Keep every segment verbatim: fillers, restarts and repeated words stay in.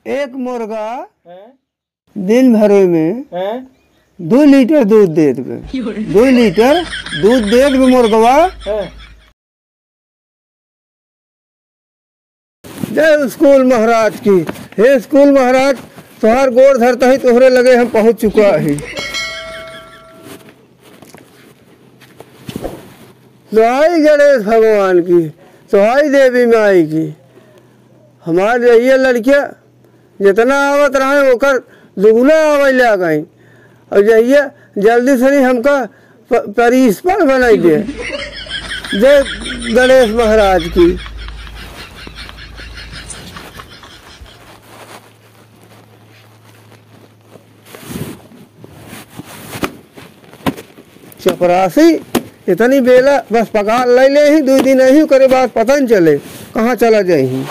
एक मुर्गा हैं? दिन भरे में हैं? दो लीटर दूध दे देबे। दो लीटर दूध दे देबे मुर्गवा। हैं? जय स्कूल महाराज की। हे स्कूल महाराज, तोहार गोड़ धरता ही तोहरे लगे हम पहुँच चुका ही। दोहाई गणेश भगवान की, दोहाई देवी माई की। हमार जहिया लड़किया जितना आवत रहे ओकर दुगुना आवे लागे। और जहिया जल्दी से नहीं हमका प-, प्रिंसिपल बनाई दे। जय गणेश महाराज की। चपरासी इतनी बेला बस पगार ले ले ही, दो दिन यही करे बाद पता न चले कहाँ चला जाए ही।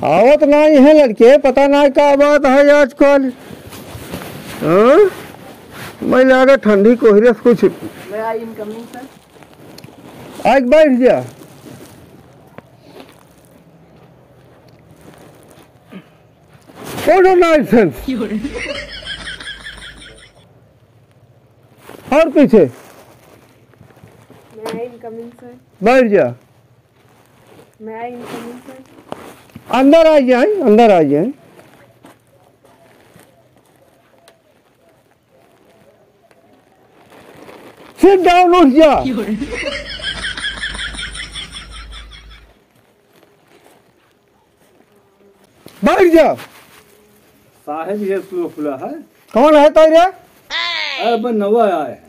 आवत नाई है लड़के, पता नाई का बात है आजकल। हाँ? मैं लागे ठंडी कोहरे से कुछ। May I in coming, sir? आइके बैठ जा। What a nonsense। और पीछे। May I in coming, sir? बैठ जा। May I in coming, sir? अंदर आ जाए, अंदर आ जाए। Sit down, उठ जा। बैठ जा। साहेब, ये स्कूल खुला है? कौन है तो रे? अरे, बस नवा आया है।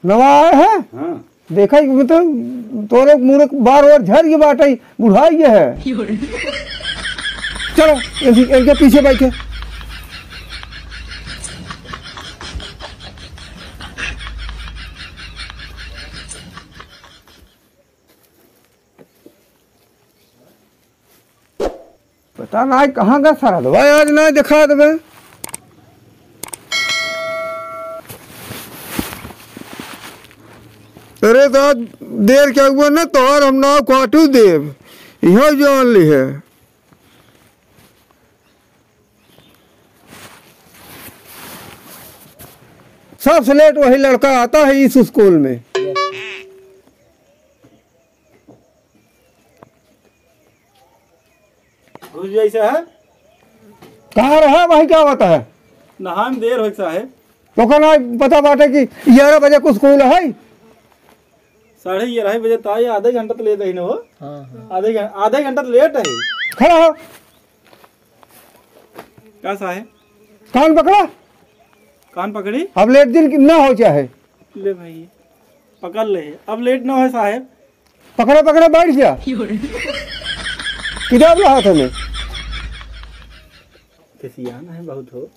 नवा आया है? हाँ। देखा ही, मतलब, तोरे मुँह बार बार झर के बाटे, बुढ़ाई ये है। चलो, इनके, इनके पीछे बैठे। पता नाई कहाँ का सरदवा आज नाई देखा देबे। अरे तो आज देर क्या हुआ ना, तोहार हम नाव काटू देब, यह जान ली है। सबसे लेट वही लड़का आता है इस स्कूल में। घुस जाई साहब। कहाँ रहा, वही क्या होता है? नहाए में देर होई साहब। ओकर ना पता बाटे कि ग्यारह बजे कुछ स्कूल है। साढ़े ग्यारह बजे तो आई, आधे घंटा तो लेट है ना हो। हाँ, हाँ। आधे घं-, आधे घंटा तो लेट है। खड़ा हो। का साहेब? कान पकड़ा। कान पकड़ी? अब लेट दिन की ना हो चाहे। ले भाई, पकड़ ले। अब लेट ना हो साहेब। पकड़ा, पकड़ा, बैठ जा। किताब ला हाथ में। खिसियान है बहुत हो।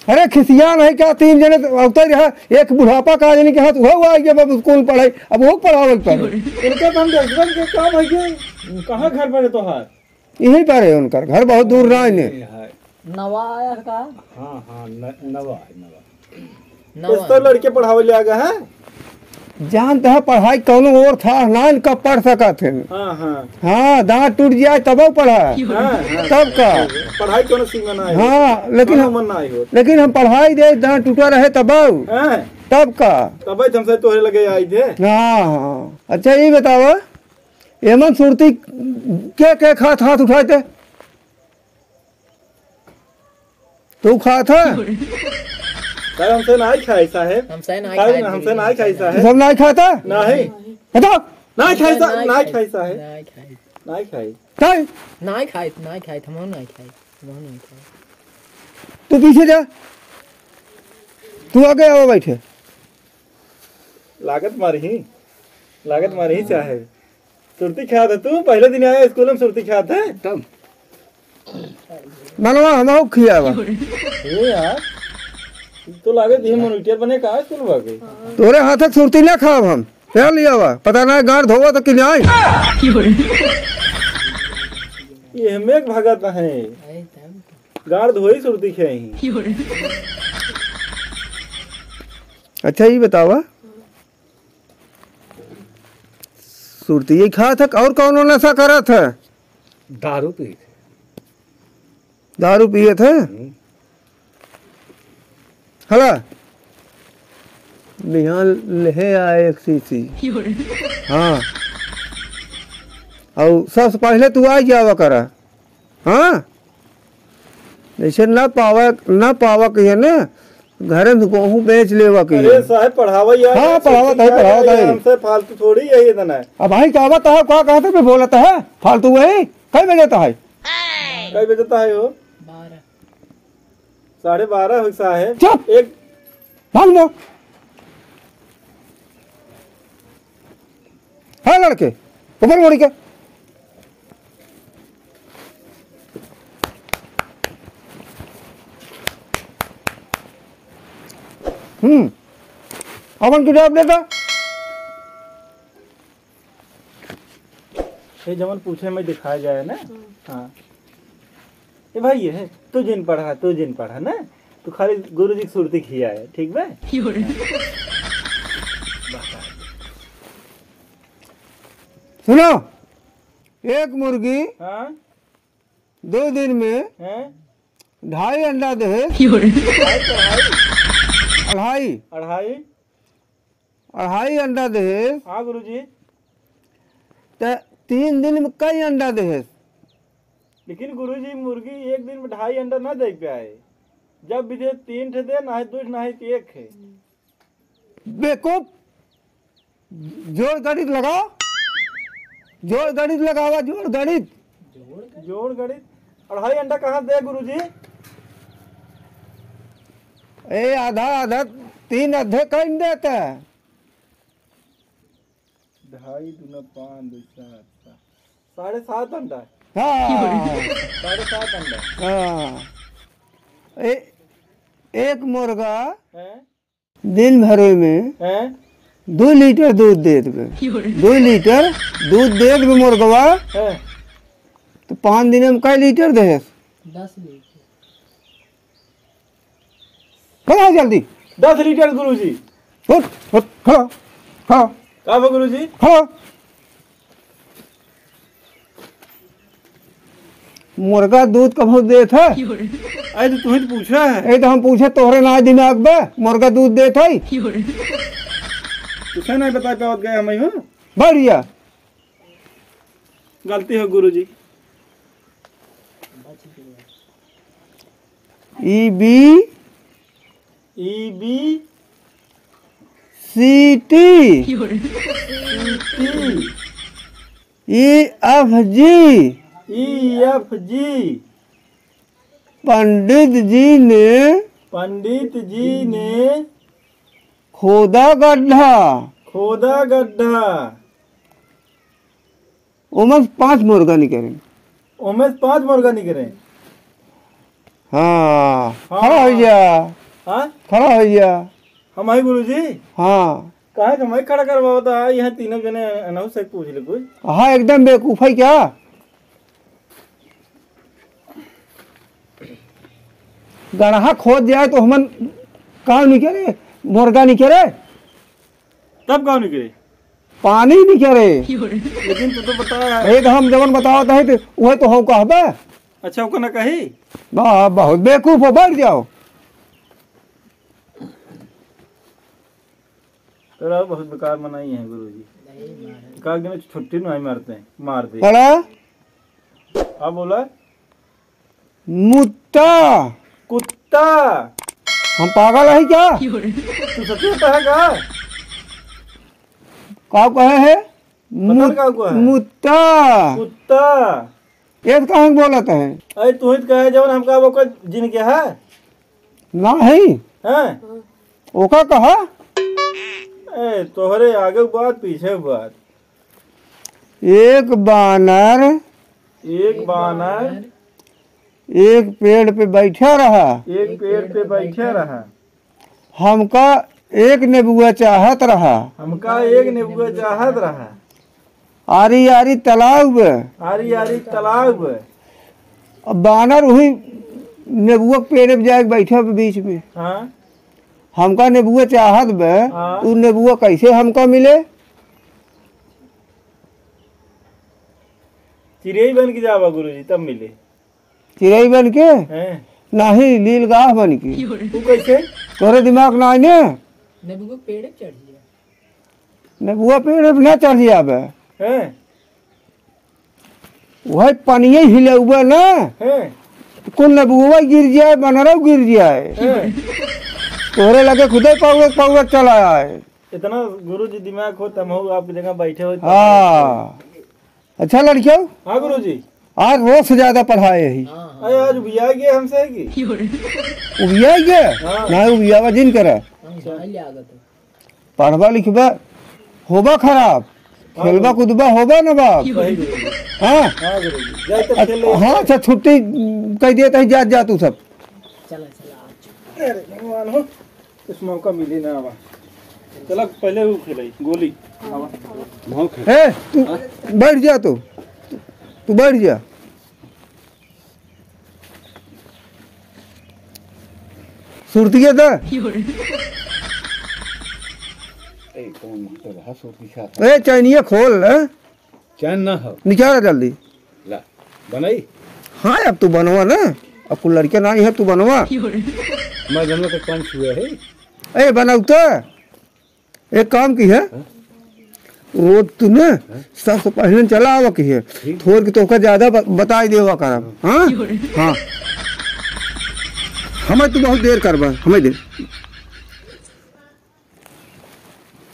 अरे खिसियान है क्या? तीन जने तो अवतै रहा, एक बुढ़ापा का जने के हाथ हुआ हुआ है, जब अब स्कूल पढ़ाई, अब वो पढ़ावल पड़े। इनका तो हम देखबे के काम है कि कहाँ घर पर है तोहार? यहीं पर है उनकर घर, बहुत दूर ना है। ये है। नवा आया है का? हाँ, हाँ, न-, नवा है, नवा। नवा। कुछ तो लड़के पढ़ावे ले आ गए हैं। जानते हैं पढ़ाई कौनो और था ना, इनका पढ़ सकत हैं। हाँ, हाँ। हाँ, दांत टूट जाए तबो पढ़ा। हाँ, हाँ। तब का? पढ़ाई कौनो सीमा ना है। हाँ, लेकिन कौनो हम, मन ना हो। लेकिन हम पढ़ाई दे, दांत टूटा रहे तबो। हाँ। तब का? तबे तो हमसे तोहरे लगे आई थे। हाँ, हाँ। अच्छा, ये बताओ, एमन सुरती के, के खात हाथ उठाए थे? तू खात है? सर, हमसे नाई खाई साहेब। हमसे नाई खाई, हमसे नाई खाई साहेब। सब नाई खाता? नहीं। बताओ। नाई खाई साहेब, नाई खाई साहेब। नाई खाई। नाई खाई। काहे? नाई खाई, नाई खाई, हमहू नाई खाई, हमहू नाई खाई। तू पीछे जा, तू आगे आओ बैठे। लागत मारी ही, लागत मारी ही साहेब। सुरती खात है तू, पहले दिन आया स्कूल में सुरती खात है। तब मनवा हमहू खियावा। ए यार, तो लागे दी monitor बने का स्कूल भागे। तोरे हाथ से सुरती ना खाब हम। क्या लियावा? पता ना गांड धोवा तो कि नहीं। ये हमें एक भगत है। गांड धोई सुरती खाई। अच्छा, ये बतावा, सुरती यही खात है, और कौनो नशा करत है? दारू पी थे। दारू पिए थे? हम्म। हला, बिहान लेहे आए एक शीशी। हाँ। और सबसे पहले तू आ जावा करा। हाँ? जैसे ना पावा, ना पावा कहिए ना, घरे में गोहूँ बेच लेवा कहिए। अरे साहब, पढ़ावा यार, हाँ, पढ़ावा तो है, पढ़ावा तो है। हमसे फालतू थोड़ी यही इतना है। अब भाई, का बात है, का कहते में बोलता है? फालतू वही, कई बजे तो है? कई बजे तो है हो? साढ़े बारह हो साहेब। चुप! एक भाग लो। हाँ लड़के, ऊपर मुड़ी के। हम्म, अपन की जवाब देता। ये जवन पूछे में दिखाया जाए ना। हम्म। हाँ। ए भाई, ये है, तू जिन पढ़ा, तू जिन पढ़ा ना, तू खाली गुरुजी की सुरती खिया है, ठीक बा? सुनो, एक मुर्गी हाँ? दो दिन में हैं? ढाई अंडा देहे। अढ़ाई? अढ़ाई। अढ़ाई अंडा देहे। हाँ गुरुजी। त तीन दिन में कई अंडा देहे? लेकिन गुरुजी, मुर्गी एक दिन में ढाई अंडा ना दे पाए, जब भी दे तीन ठे दे, ना है दो, ना है एक है। बेवकूफ, जोड़ गणित लगाओ, जोड़ गणित लगावा, जोड़ गणित। जोड़ गणित? अढ़ाई अंडा कहाँ दे गुरुजी? ए, आधा आधा, तीन आधे कहीं देता है। ढाई दूना पाँच, दो सात, सात। साढ़े सात अंडा। हाँ। साढ़े सात अंडा। हाँ। ए, एक मुर्गा हैं? दिन भरे में हैं? दो लीटर दूध दे देबे। दो लीटर दूध दे देबे मुर्गवा। हैं? तो पाँच दिन में कै लीटर देहे? दस लीटर। खड़ा हो जल्दी। दस लीटर गुरुजी। उठ, उठ, खड़ा, खड़ा। का बा गुरुजी? खड़ा। मुर्गा दूध कब देत है? अरे तो तुम्हें तो पूछा है। ए तो हम पूछे, तोहरे ना दिमाग बा, मुर्गा दूध देत है? तुझे नहीं बता पावत गए हम ही हो। बढ़िया। गलती हो गुरुजी। E B E B C T. C T. E F G. E F G. Pandit ji ने पंडित जी ने खोदा गड्ढा। खोदा गड्ढा। ओमे से पाँच मुर्गा निकरे। ओमे से पाँच मुर्गा निकरे। हाँ, हाँ। खड़ा हो जा। हाँ? खड़ा हो जा। हम आई गुरुजी? हाँ। काहे के मैं खड़ा करवावत है? यहाँ तीनों जने अनाउंस से पूछ ले कुछ। हाँ, एकदम बेवकूफ है क्या? गड़हा खोद जाए तो हमन का निकरे? मुर्गा निकरे? तब का निकरे? पानी निकरे। लेकिन तू तो बताया है। अरे तो हम जवन बतावत है तो वह तो हम कहबे। अच्छा, ओकर ना कही? बा-, बहुत बेवकूफ हो, बैठ जाओ। तेरा बहुत बेकार मनाई है गुरुजी। का दिन छुट्टी नहीं मारते हैं, मार दे। बड़ा? हाँ, बोला। मुत्ता। कुत्ता। हम पागल है क्या? तू सच्ची कहता है का? का कहे है? पता मुत-, का हुआ है? मुत्ता। कुत्ता। ये तो कहाँ बोलत है? अरे तू ही तो कहे जवन हमका ओकर जिन के है? ना है। हैं? ओका कहा? ए, तोहरे आगे बात, पीछे बात। एक बानर एक बानर एक पेड़ पे बैठा रहा। एक पेड़ पे बैठा रहा। हमका एक नेबुआ चाहत रहा। हमका एक नेबुआ चाहत रहा। आरी आरी तालाब। आरी आरी तालाब। अब बानर वही नेबुआ के पेड़ पे जाके बैठा बा बीच में। हाँ। हमका नेबुआ चाहत बा, हाँ। उ नेबुआ कैसे हमका मिले? चिरई बन के जाबा गुरुजी, तब मिले। चिरई बन के? हैं? नाही, लीलगाह बन के। वो कैसे? तोरे दिमाग ना आइने? नेबुआ पेड़ चढ़ जाए। नेबुआ पेड़ पे ना चढ़ जाबे। हैं? वही पनिये हिलौबे ना। हैं? कुल नेबुआ गिर जाए, बनरौ गिर जाए। हैं? तोरे लगे खुदे पौड़त पौड़त चला आए। इतना गुरुजी दिमाग हो, तब हम आपकी जगह बैठे हो। हाँ। अच्छा लड़कियों, हाँ गुरुजी। आज रोज से ज्यादा पढ़ाए ही। अरे आज उबिया गए हमसे कि? उबिया गए? हाँ। ना उबियावा जिन करा। पढ़बा लिखबा होबा खराब, हाँ खेलबा गुरुजी। कूदबा होबा ना बाप। सही गुरुजी। हाँ। हाँ गुरुजी। जाए तो खेल ले। हाँ, अच्छा छुट्टी कह दिया तो जा, जा तू सब। चला, चला, आज। अरे भगवान हो। इस मौका मिली ना आवा। चला पहले वो खेलाई, गोली। आवा। भाव खेल। ए, तू बैठ जा तू। तू बैठ जा। सुरतिया दा। ए, कौन मास्टर रहा सुरती खात? ए, चैनिया खोल, ए। चैन ना हो। निकाला जल्दी। ला, बनाई? हाँ, अब तू बनवा ना। अब कुल लड़के ना है, तू बनवा। मैं जनवा के पाँच छुए है। ए, बनाऊ तो। एक काम की है, हाँ? रोज तू ना हाँ? सबसे पहले चला आवा की है। ठीक। थोड़ के तोहका ज्यादा ब-, बताई देवा करब। हाँ? हाँ। हमें तू बहुत देर करबा, हमें दे।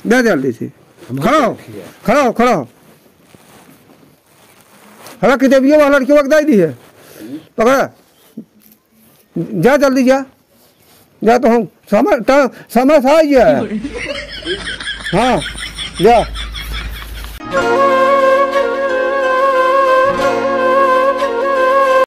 जा जल्दी से। हम खड़ा हो, खड़ा हो, खड़ा हो। हला किताबिया वाला लड़के वक्त दे दी है। पकड़ा। जा जल्दी जा। जा तो हम समय, टा-, समय से आ गया है। हाँ, जा।